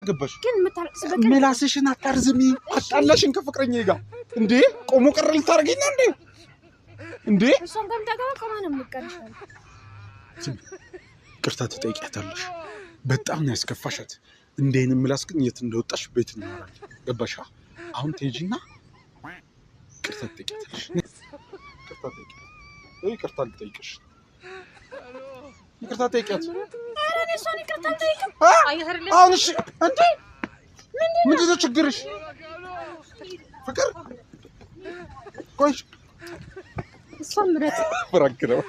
ገባሽ? ግን የምታለቅስበት ቀን ምላስሽን አታርዝሚ። አጣላሽን ከፍቅረኛ ጋር እንዴ! ቆሞ ቀረ ልታደርገኝ ነው እንዴ? እንዴ እሷን ከምታገባ ቆማ ነው የምትቀርሻል። ይቅርታ ትጠይቂያታለሽ። በጣም ነው ያስከፋሻት። እንደ አይነት ምላስ ግን የት እንደወጣሽ ቤት እናወራለን። ገባሽ? አሁን ትሄጂና ይቅርታ ትጠይቂያታለሽ። ይቅርታ ጠይቂያት። ይቅርታ ልጠይቅሽ። ይቅርታ ጠይቂያት። ኧረ እኔ እሷን ይቅርታ አልጠይቅም። አሁን እሺ፣ እንዴ ምንድን ነው ችግርሽ? ፍቅር ቆይ እሷን ምረጥ። Prank ነው፣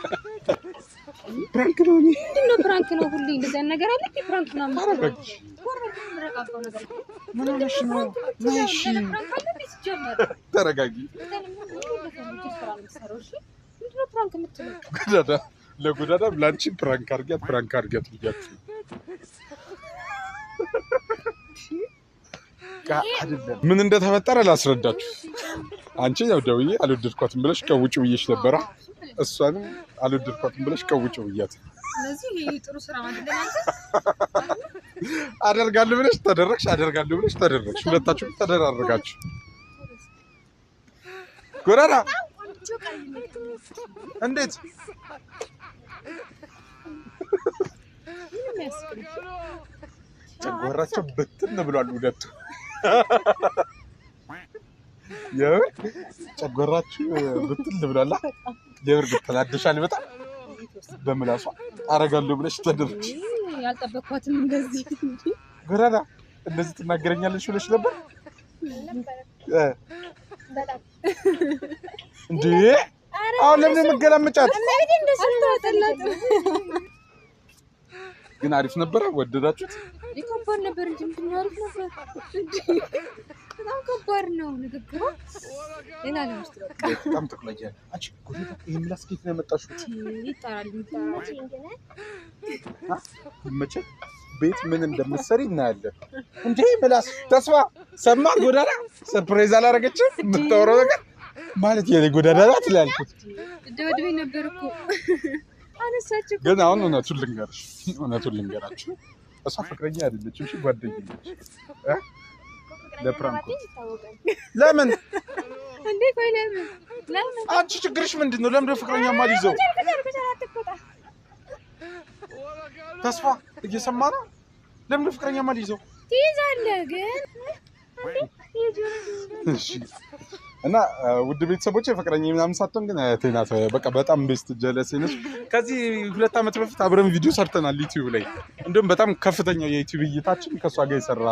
prank ነው። እኔ ምንድን ነው prank ነው? ሁሌ እንደዚህ አይነት ነገር አለ እንዴ? Prank ምናምን ተረጋጊ። ምን ሆነሽ ነው? ነይ እሺ፣ Prank አለ እንዴ ሲጀመር? ተረጋጊ። ምንድን ነው prank የምትለው? ጎዳዳ ለጎዳዳ ለአንቺ prank አድርጊያት፣ prank አድርጊያት ብያችሁ አይደለም። ምን እንደተፈጠረ ላስረዳችሁ። አንቺ ያው ደውዬ አልወደድኳትም ብለሽ ቀውጭ ብዬሽ ነበራ። እሷንም አልወደድኳትም ብለሽ ቀውጭ ብያት ስለዚህ ይሄ ጥሩ ስራ ማለት ለናንተ አደርጋለሁ ብለሽ ተደረግሽ፣ አደርጋለሁ ብለሽ ተደረግሽ። ሁለታችሁም ተደራረጋችሁ። ጎዳዳ ቆንጆ ቃል እንዴት ምንም ያስቅም። ጨጓራቸው ብትን ብሏል ሁለቱ። የምር ጨጓራችሁ ብትን ብሏል። የምር ግን ተናደሻል በጣም በምላሷ አረጋለሁ ብለሽ ተደረግሽ። ያልጠበቅኳትም እንደዚህ። ጎዳዳ እንደዚህ ትናገረኛለሽ ብለሽ ነበር እ በጣም እንዴ አሁን ለምን የምገላመጫት? አልተዋጠላትም። ግን አሪፍ ነበረ። ወደዳችሁት? ከባድ ነበር እንጂ ምንድን ነው አሪፍ ነበር እንጂ በጣም ከባድ ነው ንግግሯ። ሌላ ዓለም ውስጥ በቃ በጣም ተኩላያለ። አንቺ ጎዳዳ ይሄ ምላስ ከየት ነው ያመጣሽው? ይጣራል ይጣራል። መቼ ቤት ምን እንደምትሰሪ እናያለን። እንዴ ምላስ ተስፋ ሰማ ጎዳና surprise አላደረገችም። የምታወራው ነገር ማለት የኔ ጎዳና ናት ላልኩት ደብድቤ ነበር እኮ አነሳችሁ። ግን አሁን እውነቱን ልንገርሽ፣ እውነቱን ልንገራችሁ እሷ ፍቅረኛ አይደለችም። እሺ ጓደኛ ነች። እ ለ prank ኡ ይታወቃል። ለምን እንዴ ቆይ ለምን ለምን አንቺ ችግርሽ ምንድን ነው? ለምንድን ነው ፍቅረኛ ማልይዘው? አትቆጣ። ተስፋ እየሰማ ነው። ለምንድን ነው ፍቅረኛ ማልይዘው? ትይዛለህ ግን እሺ እና ውድ ቤተሰቦች ፍቅረኛ ምናምን ሳትሆን ግን እህቴ ናት። በቃ በጣም best ጀለሴ ነች። ከዚህ 2 ዓመት በፊት አብረን ቪዲዮ ሰርተናል ዩቲዩብ ላይ። እንዲሁም በጣም ከፍተኛው የዩቲዩብ እይታችን ከእሷ ጋር የሰራ